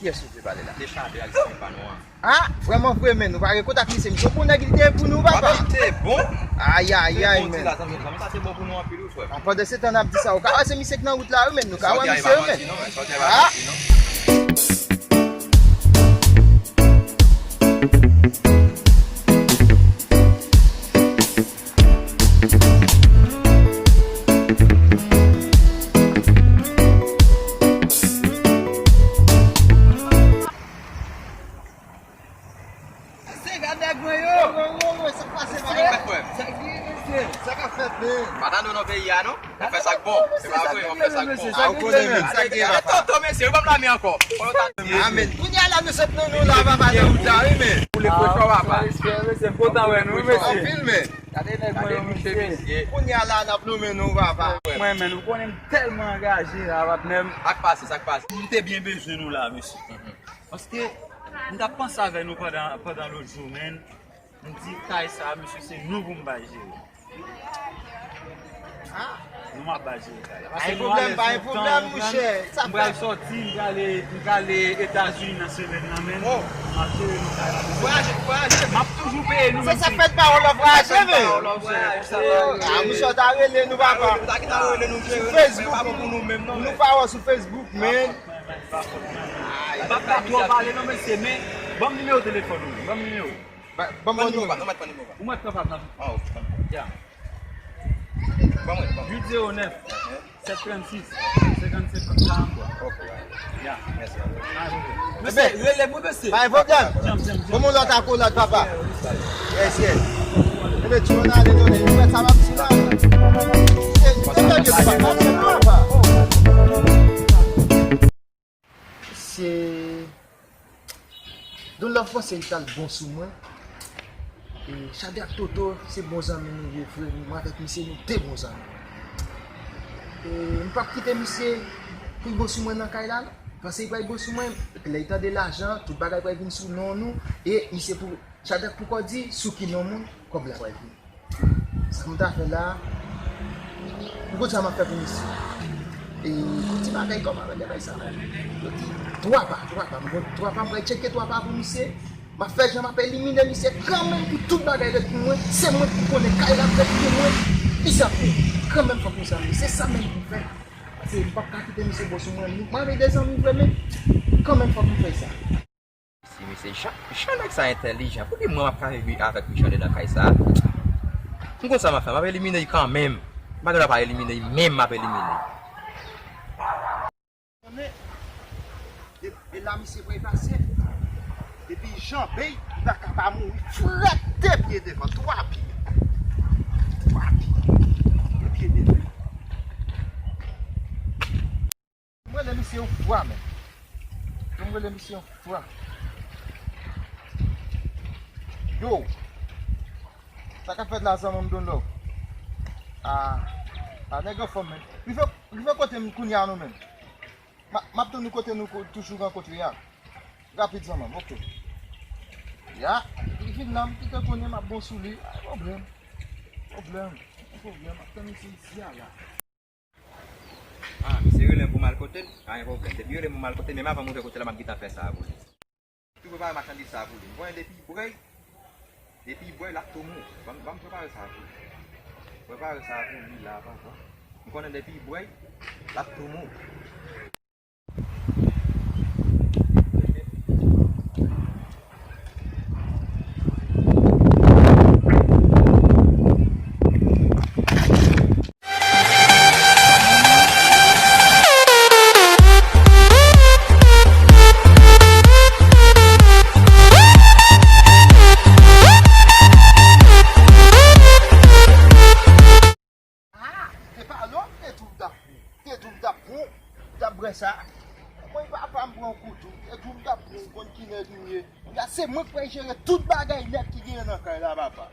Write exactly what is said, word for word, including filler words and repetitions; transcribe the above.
Kiyès ou vle pale la? Te chape ak zanmi pa nou an. Ah, vrèman vre, men nou pa gen kontak misye. Misye, bon nèg li te ye pou nou, papa. Papa, li te bon. Ayayay, men. Zanmi sa te bon pou nou anpil, wi, frè m. Pandan se tan n ap di sa, ou ka wè se misye k nan wout la, wi, men nou ka wè misye, wi, men. Ah. Mesye, gade nèg mwen yo. Yo, yo, yo, yo, sa k pase, sa k fèt, frè m? Sa k gen, mesye? Sa k ap fèt, men? Pa t ap nou nan peyi a, non? Ou fè sa k bon. Se pa vre, ou fè sa k bon. A, ou konnen, men. Sa k gen, papa? Toto, mesye, ou ban m lamen ankò. Amen. Kounye a la, nou sot nan nou la, papa, nan wout la, wi, men. Ou le fre fò, papa. Respè, mesye, m kontan wè nou, mesye. Anpil, men. Gade nèg mwen yo, mesye. Kounye a la, n ap lonmen nou, papa. Mwen, men, ou konnen m tèlman angaje la, patnè m. Sa k pase, sa k pase? M te byen bezwen nou la, mesye. Paske m t ap panse avè nou pandan, pandan lòt jou, men. M di, kay sa, mesye, se nou pou m bay jere. Nou m ap bay jere kay la. Pa gen pwoblèm, pa gen pwoblèm, monchè. M pral sòti, m prale, m prale Etazini nan semèn nan, men. M ap jere nou kay la. Vwayaje, vwayaje. M ap toujou peye nou, mesye. Se sa k fèt, pawòl la, vwayaje, men. Ah, monchè, w ta rele nou, papa. Sou Facebook, nou pa wè sou Facebook, men. M p ap ka twò pale non, mesye, men ban m nimewo telefòn ou, ban m nimewo. Ba, ban m nimewo pa, non, mèt pran nimewo pa. Ou mèt pran pa m nan. Ah, ok. Ya. Ban mwen, ban mwen. Uit zewo nèf, sèt trannsis, senkannsenk, karanntwa. Ok. Ya. Mèsi. Mesye, rele mwen, mesye. Pa gen pwoblèm. Janm, janm, janm. Ban m yon lòt akolad, papa. Yes, yes. Ebe, ti moun ale, nou, nou, sa va, ti la. Se, se, papa. Se Don Love panse li t al bon sou mwen. E Chadrak Toto se bon zanmi nou ye vre, mwen avèk misye nou de bon zanmi. E m p ap kite misye pou l bon sou mwen nan kay la non. Panse li pral bon sou mwen, lè li tande lajan, tout bagay pral vin sou non nou, e misye pou, Chadrak poko di sou ki non moun kòb la pral vin. Sa m ta fè la, ou konn sa m ap fè pou misye. E, yon ti bagay kòman, men bagay sa menm. Yo di, twa pa, twa pa, m konn twa pa, m pral tcheke twa pa pou misye. M ap fè jan m ap elimine misye kanmenm pou tout bagay ret pou mwen. Se mwen ki konnen kay la ret pou mwen. Misye ap mouri. Kanmenm fòk nou sa, se sa menm pou m fè. Paske m p ap ka kite misye bon sou mwen. Mwen avèk de zanmi vre, men kanmenm fòk m fè sa. Si misye, jan, jan nèg sa entèlijan, pouki mwen m ap ka viv avèk misye anndan kay sa? M konn sa m ap fè, m ap elimine l kanmenm. M pa gen dwa pa elimine l, menm m ap elimine l. Konnen, e, e la misye pral pase. Depi janbe, li pa ka pa mouri. Frèt de pye devan, twa pye. Twa pye. De pye devan. M rele misye yon fwa, men. Fò m rele misye yon fwa. Yo! Sa k ap fèt la, zanmi m Don Love? A, a, nèg anfòm, men. Rive, rive kote m kounye a, non, men. M a, m ap tann nou kote nou ko-, toujou rankontre a. Rapid, zanmi m, oke. Ya, li vin la, m kite konnen m ap bon sou li. Pa gen pwoblèm. Pwoblèm. Pwoblèm. M ap tann misye isi a la. Ah, misye rele m pou m al kote l, pa gen pwoblèm. Depi rele m pou m al kote l, menm avan m rive kote l la, m ap gentan fè sa pou li. Tou prepare machandiz sa pou li. M konnen depi l bwè, depi l bwè, l ap tou mou. Ban m, ban m prepare sa pou li. Prepare sa pou li la, papa. M konnen depi l bwè, l ap tou mou. Ah, se pa lè w te di w t ap bon. Te di w t ap bon, w t ap bwè sa. Mwen papa m pran kout ou. Te di w t ap bon, ou konn ki nèg m ye. Kounye a se mwen k pral jere tout bagay nèt ki genyen nan kay la, papa.